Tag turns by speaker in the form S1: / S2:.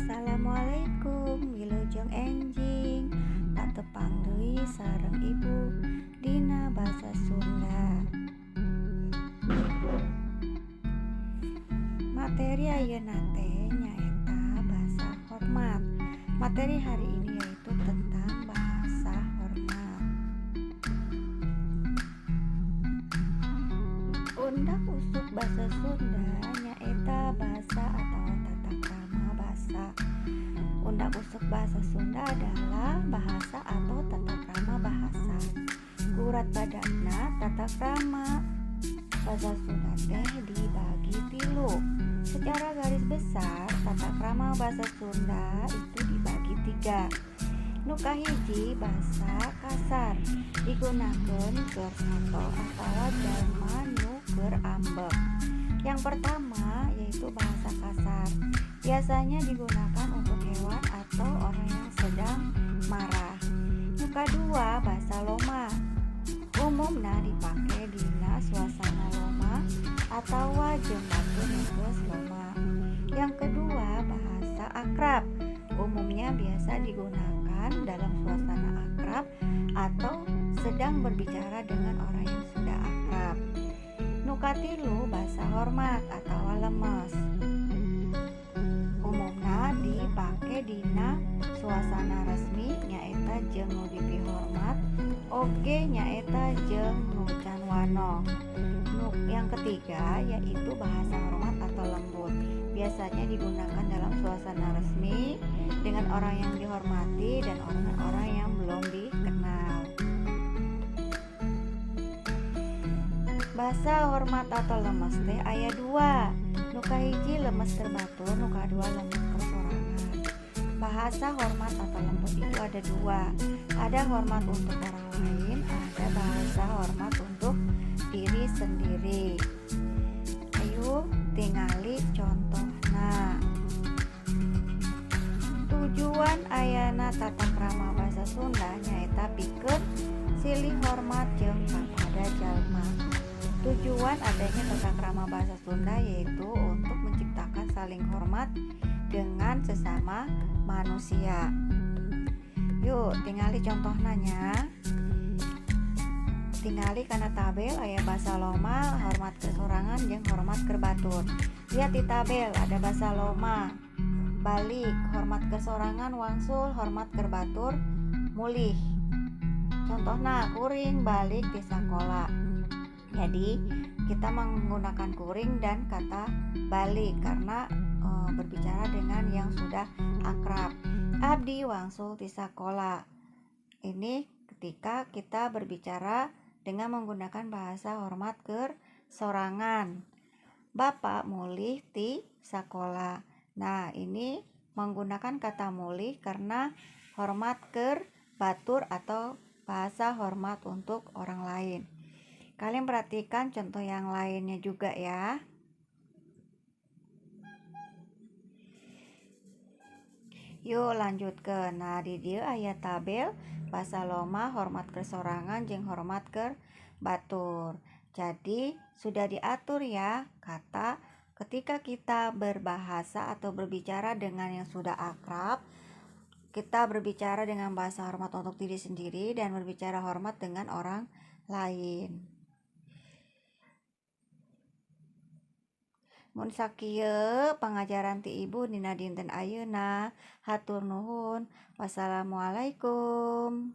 S1: Assalamualaikum, wilujeng enjing. Patepang deui sareng Ibu dina basa Sunda. Materi ayeuna teh nyaeta bahasa hormat. Materi hari ini yaitu tentang bahasa hormat. Undak usuk bahasa Sunda nyaeta bahasa atau tata krama bahasa. Undak usuk bahasa Sunda adalah bahasa atau tata krama bahasa. Gurat badakna tata krama bahasa Sunda teh dibagi tilu. Secara garis besar, tata krama bahasa Sunda itu dibagi tiga. Nu kahiji bahasa kasar, digunakeun keur sato atawa jalma nu keur ambek. Yang pertama yaitu bahasa kasar. Biasanya digunakan untuk hewan atau orang yang sedang marah. Nu kadua bahasa loma. Umumna dipake dina suasana loma atawa jeung batur nu geus loma. Yang kedua bahasa akrab. Umumnya biasa digunakan dalam suasana akrab atau sedang berbicara dengan orang yang sudah akrab. Nu katilu bahasa hormat atau lemes. Umumna dipake dina suasana resmi nyaeta jeung nu dipihormat oge nyaeta jeung nu can wanoh. Nu yang ketiga yaitu bahasa hormat atau lembut. Biasanya digunakan dalam suasana resmi dengan orang yang dihormati dan orang-orang yang belum dikenal. Bahasa hormat atau lemes teh aya dua. Nu kahiji lemes keur batur, nu kadua lemes keur sorangan. Bahasa hormat atau lembut itu ada dua. Ada hormat untuk orang lain, ada bahasa hormat untuk diri sendiri. Ayo tingali contohna. Tujuan ayana tata krama bahasa Sunda nyaeta pikeun silih hormat jeung kapada jalma. Tujuan adanya tata krama bahasa Sunda yaitu untuk menciptakan saling hormat dengan sesama manusia. Yuk, tingali contohna nya. Tingali kana tabel aya bahasa loma, hormat keur sorangan jeung hormat keur batur. Lihat di tabel ada bahasa loma, balik, hormat keur sorangan wangsul, hormat keur batur mulih. Contohna kuring balik di sakola. Jadi kita menggunakan kuring dan kata balik karena berbicara dengan yang sudah akrab. Abdi wangsul ti sakola. Ini ketika kita berbicara dengan menggunakan bahasa hormat keur sorangan. Bapak mulih ti sakola. Nah, ini menggunakan kata mulih karena hormat keur batur atau bahasa hormat untuk orang lain. Kalian perhatikan contoh yang lainnya juga ya. Yuk lanjut ke, nah di dieu aya tabel bahasa loma, hormat keur sorangan jeung hormat keur batur. Jadi sudah diatur ya kata ketika kita berbahasa atau berbicara dengan yang sudah akrab, kita berbicara dengan bahasa hormat untuk diri sendiri dan berbicara hormat dengan orang lain. Mun sakieu pangajaran ti Ibu dina dinten ayeuna. Hatur nuhun. Wassalamualaikum.